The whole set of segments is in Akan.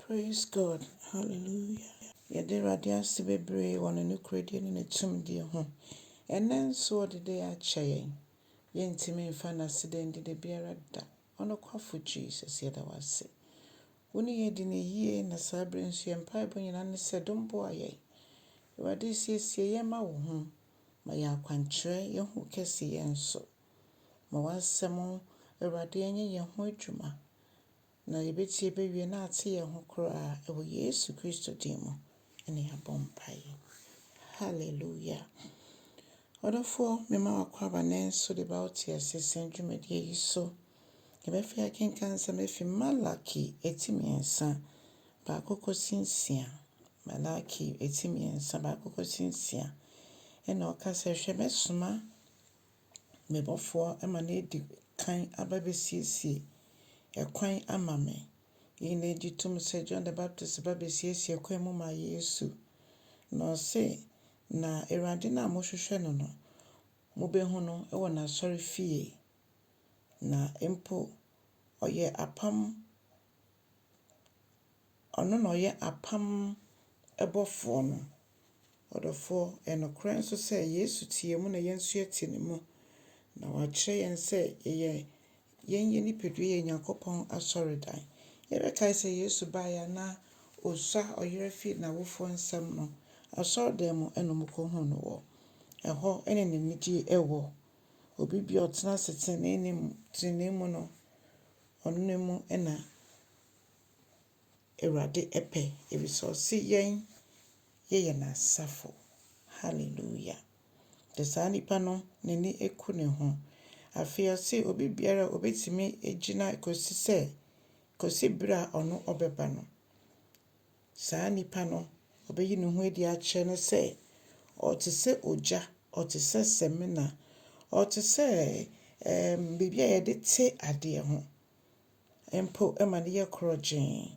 Praise God, hallelujah. Yɛda Awurade ase bebree wɔ ne nokorɛdie ne ne tumidie ho. Ɛnnɛ nso ɔde dɛ akyɛ yɛn. Yɛntumi mfa n'aseda ndi da biara da. Ɔnokwafo Jesus, yɛda wo ase. Wo ne yɛn adi no yie na saa berɛ nso yɛn mpaebɔ nyinaa ne sɛ dom boa yɛn. Awurade siesie yɛn ma wo ho. Ma yɛn akwankyerɛ, yɛn ho kɛseyɛ nso. Ma w'asɛm, Awurade, ɛnyɛ yɛn ho adwuma. Na yɛbɛtie bɛwie na ate yɛn ho koraa ɛwɔ Yesu Kristo din mu ɛne yɛabɔ mpaeɛ. Hallelujah. Ɔdɔfoɔ, mema w'akwaaba nnɛ nso de ba wo te ase sɛn dwumadie yi so. Yɛbɛfa akenkan nsɛm afi Malaki eti 3 1 kɔsi 6. Malaki eti 3 1 kɔsi 6. Ɛna ɔka sɛ, hwɛ mɛsoma me bɔfoɔ ma no adi kan aba bɛsiesie ɛkwan ama me. Yɛn nyinaa gye tom sɛ John the Baptist ba bɛsiesie kwan mu ma Yesu. Na ɔse, na Awurade no a mohwehwɛ no no, mobɛhu no wɔ n'asɔre fie. Na mpo ɔyɛ apam, ɔno na ɔyɛ apam bɔfoɔ no. Ɔdɔfoɔ, ɛnokorɛ nso sɛ Yesu te yɛn mu na yɛn nso yɛte ne mu. Na wakyerɛ yɛn sɛ yɛyɛ yɛn yɛ nipadua yɛ Nyankopɔn asɔredan. Yɛbɛkae sɛ Yesu baeɛ a na osua ɔyere fi n'awofoɔ nsam no, asɔredan mu ɛna ɔmo no wɔ. Ɛhɔ ɛne n'anigye ɛwɔ. Obi bia ɔtena ase tenenee mu no, ɔno ne mu ɛna Awurade ɛpɛ. Ɛfiri ɔse yɛn yɛyɛ n'asafo. Hallelujah. Nti saa nipa no n'ani eku ne ho. Afei ɔse obi biara a obetumi egyina kɔsi sɛ kɔsi bere a ɔno ɔbɛba no, saa nipa no ɔbɛyi ne ho adi akyerɛ no sɛ ɔte sɛ ogya, ɔte sɛ samina, ɔte sɛ biribi a yɛde te adeɛ ho. Mpo ɛma no yɛ korɔgyee.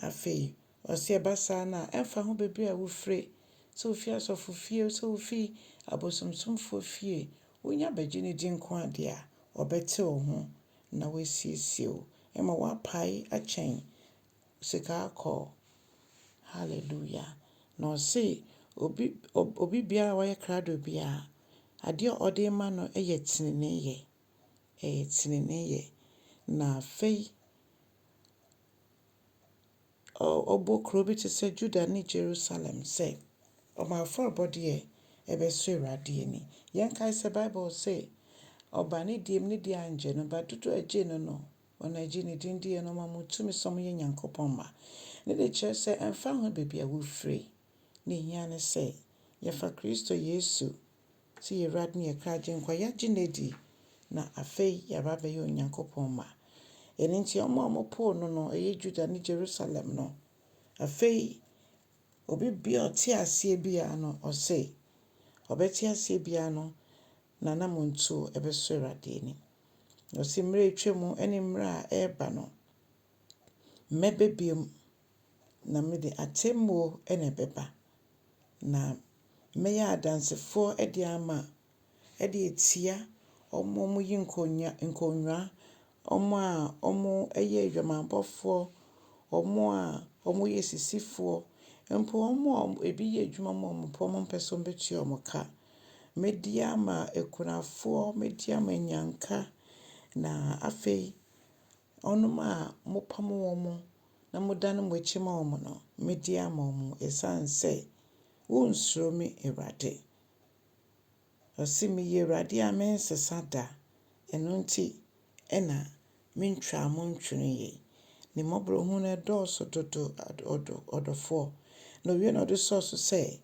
Afei ɔse ɛba saa no a ɛmfa ho baabi a wofiri, sɛ wofi asɔfo fie, sɛ wofi abosomsomfoɔ fie, wonya bɛgye ne di nko adeɛ a, ɔbɛte wo ho na wasiesie wo ma woapae akyɛn sika akɔɔ. Hallelujah. Na ɔse obi obi biara a wayɛ krado biara, adeɛ a ɔde ma no yɛ teneneeyɛ. Ɛyɛ teneneeyɛ. Na afei ɔbɔ kuro bi te sɛ Judah ne Jerusalem sɛ ɔmo afɔrebɔdeɛ ɛbɛsɔ Awurade ani. Yɛnkae sɛ Bible se ɔba ne deɛ mu ne deɛ angye no, ba dodoɔ a ɛgyee no no, wɔn a ɛgye ne din diiɛ no ɔma mo tumi sɛ ɔmo yɛ Nyankopɔn mma. Ne de kyerɛ sɛ ɛmfa ho baabi a wofiri, ne hia ne sɛ yɛfa Kristo Yesu sɛ yɛ Awurade ne yɛ kra agyenkwa, yɛagye no adi na afei yɛaba abɛyɛ Onyankopɔn mma. Ɛno nti ɔmo a wɔpoo no no, ɛyɛ Judah ne Jerusalem no, afei obi bia ɔte aseɛ biara no, ɔse ɔbɛte aseɛ biara no, n'anammɔntuo ɛbɛsɔ Awurade ani. Ɔse mmerɛ a atwa mu ne mmerɛ a ɛreba no, mɛba bio na mede atemmuo na ɛbɛba. Na mɛyɛ adansefoɔ de ama de atia wɔn a wɔyi nkonnwa, wɔn a wɔyɛ adwamammɔfoɔ, wɔn a wɔyɛ sisifoɔ, mpo wɔn a ebi yɛ adwuma ma wɔn mpo wɔmpɛ sɛ wɔbɛtua wɔn ka. Mɛdi ama akunafoɔ, mɛdi ama nnyanka, na afei wɔnom a mopam wɔn na modane mo akyi ma wɔn no, mɛdi ama wɔn ɛsiane sɛ wonsuro me Awurade. Ɔse meyɛ Awurade a mensesa da. Ɛno nti ɛna mentwaa mo ntweneeɛ. Ne mmɔborɔhunu no ɛdɔɔso dodo ɔdɔfoɔ. Na owie na ɔde sɔɔ so sɛ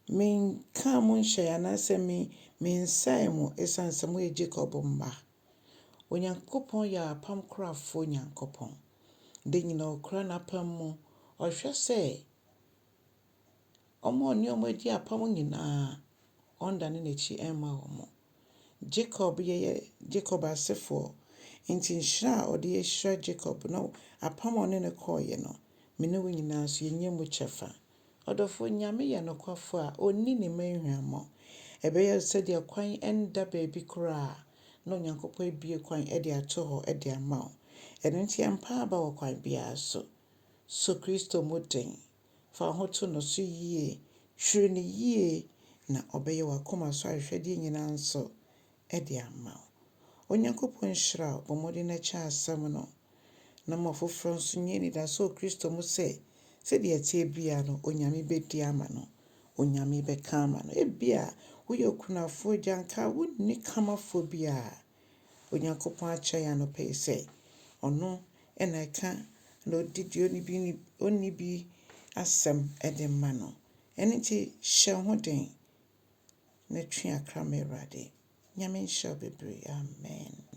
menkaa mo nhyɛe anaasɛ mensɛe mo ɛsiane sɛ moyɛ Jacob mma. Onyankopɔn yɛ apam korafoɔ Nyankopɔn. De nyinaa ɔkora n'apam mu. Ɔhwɛ sɛ ɔmo a ɔne ɔmo adi apam nyinaa, ɔndane n'akyi ɛmma wɔn. Jacob yɛyɛ Jacob asefoɔ. Nti nhyira a ɔde ahyira Jacob na apam a ɔne no kɔɔeɛ no, me ne wo nyinaa nso yɛnya mu kyɛfa. Ɔdɔfoɔ, Nyame yɛ nokwafoɔ a ɔnni ne mma hwammɔ. Ɛbɛyɛ sɛdeɛ kwan ɛnda baabi koraa na Onyankopɔn abue kwan de ato hɔ de ama wo. Ɛno nti ɛmpa aba wɔ kwan biara so. Sɔ Kristo mu den. Fa wo ho to no so yie. Twere no yie na ɔbɛyɛ w'akoma so ahwehwɛdeɛ nyinaa nso de ama wo. Onyankopɔn nhyira wo. Bɔ mmɔden na kyɛ asɛm no na ma ɔfoforɔ nso nyɛ anidasoɔ wɔ Kristo mu sɛ sɛdeɛ ɛteɛ biara no, Onyame bɛdi ama no. Onyame bɛka ama no. Ebia woyɛ okunafoɔ agyanka wonni kamafoɔ biara. Onyankopɔn akyɛ yɛn anɔpa yi sɛ ɔno na ɛka na ɔdi deɛ ɔnni bi asɛm de ma no. Ɛno nti hyɛ wo ho den na twe akra ma Awurade. Nyame nhyira wo bebree. Amen.